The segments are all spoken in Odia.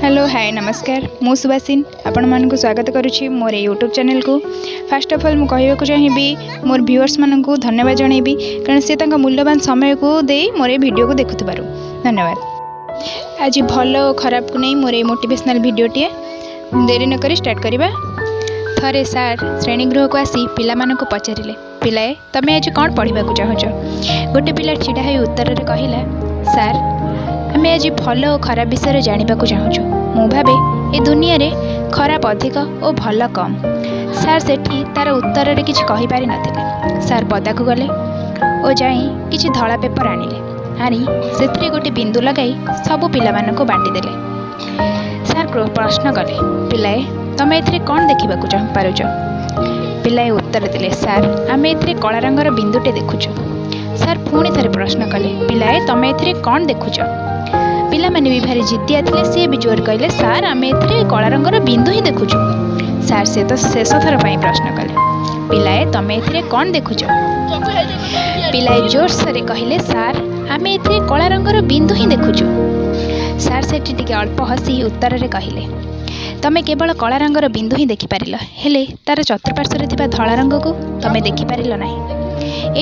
ହ୍ୟାଲୋ, ହାଏ, ନମସ୍କାର। ମୁଁ ସୁବାସିନ ଆପଣମାନଙ୍କୁ ସ୍ୱାଗତ କରୁଛି ମୋର ଏଇ ୟୁଟ୍ୟୁବ୍ ଚ୍ୟାନେଲ୍କୁ। ଫାର୍ଷ୍ଟ ଅଫ୍ ଅଲ୍, ମୁଁ କହିବାକୁ ଚାହିଁବି, ମୋର ଭିଉଅର୍ସମାନଙ୍କୁ ଧନ୍ୟବାଦ ଜଣାଇବି, କାରଣ ସେ ତାଙ୍କ ମୂଲ୍ୟବାନ ସମୟକୁ ଦେଇ ମୋର ଏଇ ଭିଡ଼ିଓକୁ ଦେଖୁଥିବାରୁ ଧନ୍ୟବାଦ। ଆଜି ଭଲ ଓ ଖରାପକୁ ନେଇ ମୋର ଏଇ ମୋଟିଭେସନାଲ୍ ଭିଡ଼ିଓଟିଏ। ଡେରି ନକରି ଷ୍ଟାର୍ଟ କରିବା। ଥରେ ସାର୍ ଶ୍ରେଣୀଗୃହକୁ ଆସି ପିଲାମାନଙ୍କୁ ପଚାରିଲେ, "ପିଲାଏ, ତମେ ଆଜି କ'ଣ ପଢ଼ିବାକୁ ଚାହୁଁଛ?" ଗୋଟେ ପିଲା ଛିଡ଼ା ହୋଇ ଉତ୍ତରରେ କହିଲା, "ସାର୍, ଆମେ ଆଜି ଭଲ ଓ ଖରାପ ବିଷୟରେ ଜାଣିବାକୁ ଚାହୁଁଛୁ। ମୁଁ ଭାବେ ଏ ଦୁନିଆରେ ଖରାପ ଅଧିକ ଓ ଭଲ କମ୍।" ସାର୍ ସେଠି ତା'ର ଉତ୍ତରରେ କିଛି କହିପାରିନଥିଲେ। ସାର୍ ପଦାକୁ ଗଲେ ଓ ଯାଇ କିଛି ଧଳା ପେପର ଆଣିଲେ। ଆଣି ସେଥିରେ ଗୋଟେ ବିନ୍ଦୁ ଲଗାଇ ସବୁ ପିଲାମାନଙ୍କୁ ବାଣ୍ଟିଦେଲେ। ସାର୍ ପ୍ରଶ୍ନ କଲେ, "ପିଲାଏ, ତମେ ଏଥିରେ କ'ଣ ଦେଖିବାକୁ ପାରୁଛ?" ପିଲାଏ ଉତ୍ତର ଦେଲେ, "ସାର୍, ଆମେ ଏଥିରେ କଳା ରଙ୍ଗର ବିନ୍ଦୁଟେ ଦେଖୁଛୁ।" ସାର୍ ପୁଣି ଥରେ ପ୍ରଶ୍ନ କଲେ, "ପିଲାଏ, ତମେ ଏଥିରେ କ'ଣ ଦେଖୁଛ?" ପିଲାମାନେ ବି ଭାରି ଜିଦ୍ଦିଆ ଥିଲେ। ସିଏ ବି ଜୋର କହିଲେ, "ସାର୍, ଆମେ ଏଥିରେ କଳା ରଙ୍ଗର ବିନ୍ଦୁ ହିଁ ଦେଖୁଛୁ।" ସାର୍ ସେ ତ ଶେଷ ଥର ପାଇଁ ପ୍ରଶ୍ନ କଲେ, "ପିଲାଏ, ତମେ ଏଥିରେ କ'ଣ ଦେଖୁଛ?" ପିଲାଏ ଜୋରସୋରରେ କହିଲେ, "ସାର୍, ଆମେ ଏଥିରେ କଳା ରଙ୍ଗର ବିନ୍ଦୁ ହିଁ ଦେଖୁଛୁ।" ସାର୍ ସେଠି ଟିକେ ଅଳ୍ପ ହସି ଉତ୍ତରରେ କହିଲେ, "ତମେ କେବଳ କଳା ରଙ୍ଗର ବିନ୍ଦୁ ହିଁ ଦେଖିପାରିଲ, ହେଲେ ତା'ର ଚତୁଃପାର୍ଶ୍ୱରେ ଥିବା ଧଳା ରଙ୍ଗକୁ ତମେ ଦେଖିପାରିଲ ନାହିଁ।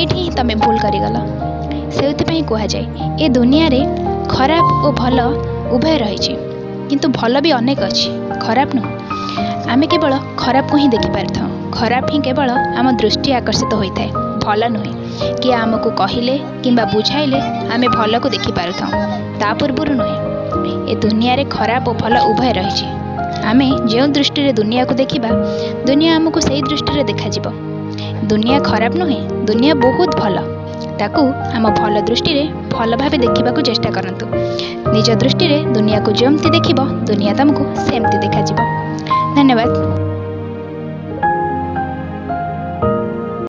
ଏଇଠି ହିଁ ତମେ ଭୁଲ କରିଗଲ।" ସେଇଥିପାଇଁ କୁହାଯାଏ, ଏ ଦୁନିଆରେ ଖରାପ ଓ ଭଲ ଉଭୟ ରହିଛି, କିନ୍ତୁ ଭଲ ବି ଅନେକ ଅଛି, ଖରାପ ନୁହଁ। ଆମେ କେବଳ ଖରାପକୁ ହିଁ ଦେଖିପାରିଥାଉ। ଖରାପ ହିଁ କେବଳ ଆମ ଦୃଷ୍ଟି ଆକର୍ଷିତ ହୋଇଥାଏ, ଭଲ ନୁହେଁ। କିଏ ଆମକୁ କହିଲେ କିମ୍ବା ବୁଝାଇଲେ ଆମେ ଭଲକୁ ଦେଖିପାରୁଥାଉ, ତା ପୂର୍ବରୁ ନୁହେଁ। ଏ ଦୁନିଆରେ ଖରାପ ଓ ଭଲ ଉଭୟ ରହିଛି। ଆମେ ଯେଉଁ ଦୃଷ୍ଟିରେ ଦୁନିଆକୁ ଦେଖିବା, ଦୁନିଆ ଆମକୁ ସେଇ ଦୃଷ୍ଟିରେ ଦେଖାଯିବ। ଦୁନିଆ ଖରାପ ନୁହେଁ, ଦୁନିଆ ବହୁତ ଭଲ। ତାକୁ ଆମ ଭଲ ଦୃଷ୍ଟିରେ ଭଲ ଭାବେ ଦେଖିବାକୁ ଚେଷ୍ଟା କରନ୍ତୁ। ନିଜ ଦୃଷ୍ଟିରେ ଦୁନିଆକୁ ଯେମିତି ଦେଖିବ, ଦୁନିଆ ତୁମକୁ ସେମିତି ଦେଖାଯିବ। ଧନ୍ୟବାଦ।